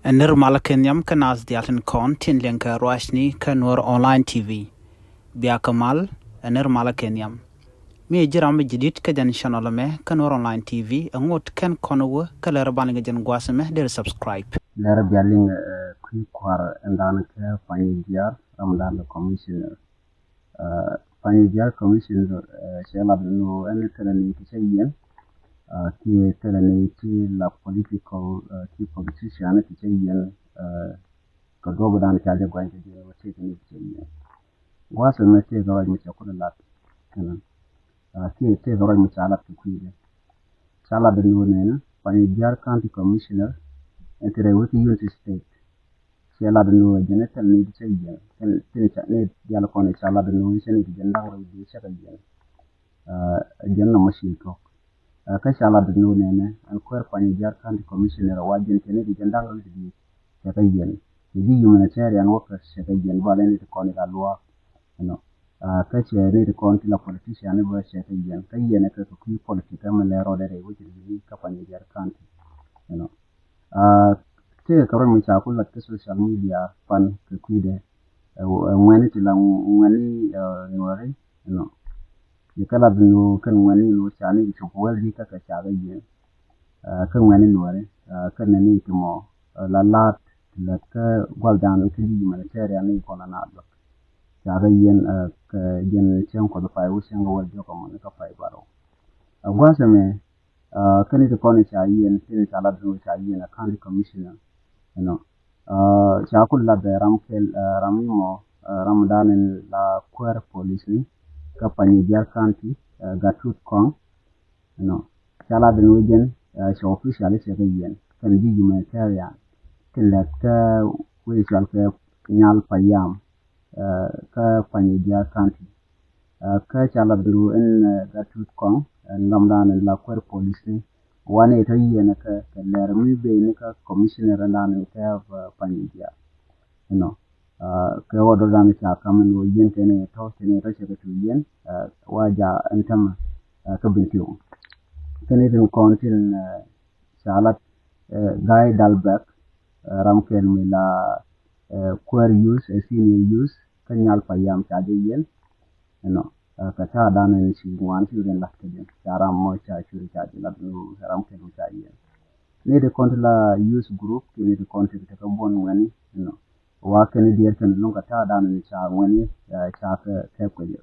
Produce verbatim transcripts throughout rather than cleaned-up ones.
Ɛ nir malä kɛ nhiam kä naath diaal tin kɔn tin liɛŋ kɛ ruacni kä Nuɔr Online T V. Bia kɛ mal, ɛ nir malä kɛ nhiam. Mi ɛ ji̱ ram mi jidit kä jɛn channel mɛ kä Nuɔr Online T V, ɛ ŋot kɛn kɔn wä kä lɛr ban liŋ jɛn gua̱a̱th mɛ deri subscribe. Lɛr bia liŋ, eh, kui̱ kua̱r ɛn dan kɛ Panyijiar, ram dan kɛ commissioner. Ah, Panyijiar commissioner, eh, cɛ lat ni ɣöö ɛn thilɛ ni ti cɛ yiɛn, ah, kiɛ thilɛ ni ti la political, ah, kiɛ politician ti cɛ yiɛn, ah, kɛ duɔ̱p dan ca jɛ gua̱ny kɛ jɛ ni ɣöö tëëkɛ ni ti cɛ yiɛn. Gua̱a̱th ɛmɛ tëëkɛ ruac mi cɛ kulɛ lat kɛnɛ, ah, kiɛ tëëkɛ ruac mi ca lat kɛ kui̱dɛ. Ca lat ni ɣöö nɛnɛ Panyijiar County Commissioner ɛn ti rɛy wec kɛ Unity State. Cɛ lat ni ɣöö jɛn ɛ thil ni ti cɛ yiɛn, tin, tin ca, ni diaal kɔn ca lat ni ɣöö cɛ ni ti jɛn da̱ŋ rɛw diɛ cɛ kɛ yiɛn. Ah, jɛn nɔmɔ ci tuɔk. Ah, kä ca lat ni ɣöö nɛnɛ ɛn kuäär Panyijiar County Commissioner wa jɛn cɛ ni ti jɛn da̱ŋ rɛw diɛ cɛ kɛ yiɛn. Cɛ ji̱ humanitarian workers cɛ kɛ yiɛn, ba lɛ ni ti kɔn i̱ la luaak. You know. Ah, kä cɛ ni ti kɔn ti la politician ni bä cɛ kɛ yiɛn. Kä yiɛn ɛ kɛ kɛ kui̱ politik kä mi lɛ rɔɔdɛ rɛy wec ri kä Panyijiar County. You know. Ah, tëëkɛ kɛ ruac mi ca ku lat kä social media pan kɛ kui̱dɛ, eh, ŋuɛni ti la ŋuɛni, eh, Nuɔri, you know. Ni kä lat ni kɛn ŋuɛni ni ca ni cop wäl di kä kɛ ca kɛ yiɛn. Ah, kä ŋuɛni Nuɔri, ah, kä nɛni ti mɔ, ah, la laat ti lät kä gua̱l dan kä di humanitarian ni kɔn la naat bäk. Ca kɛ yiɛn, ah, kɛ jɛn cieŋ Kuɔth pay wä cieŋ kɛ wäl jɔk kɛ mɔ ni kä pay barɔ. Ah, gua̱a̱th ɛmɛ, ah, kɛn ti kɔn ca yiɛn, tin ca lat ni ca yiɛn a county commissioner, you know. Ah, ca kul lat bɛ ram kɛl, ah, ram imɔ, ah, ram dan in la kuäär police ni kä Panyijiar County, ah, Gatut Kɔŋ, you know. Ca lat ni wä jɛn, ah, ca official cɛ kɛ yiɛn kɛn ji̱ humanitarian tin lɛt kä wec cual kɛ Nyal Payam, ah, kä Panyijiar County. Ah, kä ca lat ni wä in, ah, Gatut Kɔŋ, ah, ram dan in la kuäär police ni. Wa ni tɔ yiɛn kɛ, kɛ lɛr mi ben ni kä commissioner dan in kɛ, ah, Panyijiar. You know. Ah, kɛ wä dɔ dan ca kam ni wä yiɛn kɛ ni tɔ, kɛ ni tɔ cɛ kɛ tu yiɛn, ah, wa ja ɛn tämɛ, ah, kä Bentiu. Kɛ ni tin kɔn tin, ah, ca lat, eh, Guy Dalbek, eh, ram kɛl mi la, eh, kuäär youth, eh, senior youth, kä Nyal Payam ca jɛ yiɛn, you know, eh, kɛ ta̱a̱ dan in ci ŋuan ci rin lat kä jɛ, ca ram mɔ ca curi ca jɛ lat, ram kɛl mi ca yiɛn. Ni ti kɔn ti la youth group, ki ni ti kɔn ti kɛ buɔn ŋuɛni, you know. Wa kɛn diɛɛr kɛn luŋ kɛ ta̱a̱ dan in ca ŋuɛni, eh, ca kɛ kɛp kɛ jɛ.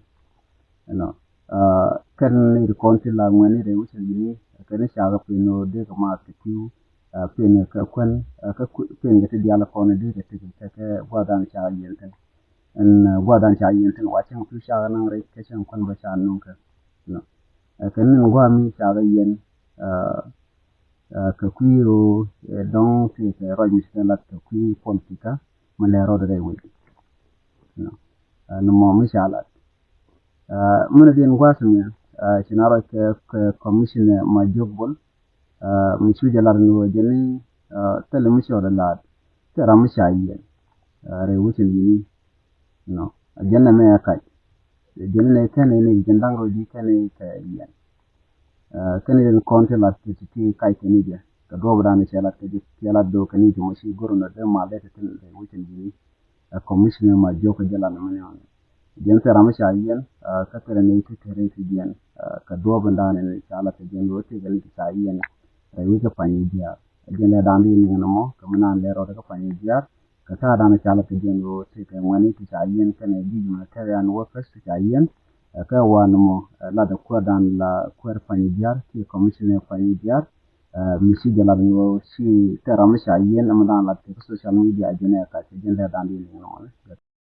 You know, ah, kɛn ni ti kɔn ti la ŋuɛni rɛy wecin yini, kɛn ca kɛ pin ɣöö dee kɛ maath kɛ tiw, ah, pin kɛ kuɛn, ah, kɛ ku-, pin kɛ ti diaal kɔn dee kɛ ti kɛ, kɛ gua̱dan ca yiɛn thin. Ɛn, ah, gua̱dan ca yiɛn thin wa cäŋ pi̱w ca kɛ naŋ rɛy kɛ cäŋ kuɛn bä ca nuŋ kɛ. You know, ah, kɛn ni gua̱ mi ca kɛ yiɛn, ah, ah, kɛ kui̱ ɣöö, eh, dɔ̱ŋ ti kɛ ruac mi ci kɛ lat kɛ kui̱ politika mi lɛ rɔɔdɛ rɛy wec. You know, ah, ni mɔ mi ca lat. Ah, min a diɛn gua̱a̱th mɛ, ah, ci na ruac kɛ, kɛ commissioner Majok Bol, ah, mi cu jɛ lat ni wä jɛ ni, ah, thilɛ mi cɔɔd ɛ lat, thilɛ ram mi ca yiɛn, ah, rɛy wecin yini, you know, a jɛn nɛ mɛ ɛ kac. Jɛn nɛ kɛn ni jɛn da̱ŋ rɔ di kɛn ni kɛ yiɛn. Ah, kɛn ni kɔn ti lat ti, ti, ti kac kɛn ni jɛ. Kɛ duɔp dan cɛ lat kɛ jɛ, cɛ lat do kɛn ni jɛ mɔ ci goro nɔ dee mal dee ti tin rɛy wecin yini. A commissioner Majok kɛ jɛ lat ni mɛ ni ɔn. Jɛn thil ram mi ca yiɛn, ah, kä thilɛ ni ti te rɛy ti jiɛn, ah, kɛ duɔ̱ɔ̱p in da̱a̱n in ca lat kɛ jɛn wee ti kɛ ni ti ca yiɛn rɛy wi̱c kä Panyijiar. Jɛn lɛ da̱a̱n di ni ŋän mɔ kɛ mi naan lɛ rɔɔdɛ kä Panyijiar. Kɛ ta̱a̱ da̱a̱n ca lat kɛ jɛn wee ti kɛ ŋuɛni ti ca yiɛn kɛnɛ ji̱ humanitarian workers ti ca yiɛn. Ah, kɛ wan mɔ, ah, lat ɛ kuäär da̱a̱n la kuäär Panyijiar kiɛ commissioner Panyijiar. Ah, mi ci jɛ lat ni wee ci thil ram mi ca yiɛn ɛmɛ da̱a̱n lat kɛ kä social media jɛn ɛ kac kɛ jɛn lɛ da̱a̱n di ni ŋän mɔ.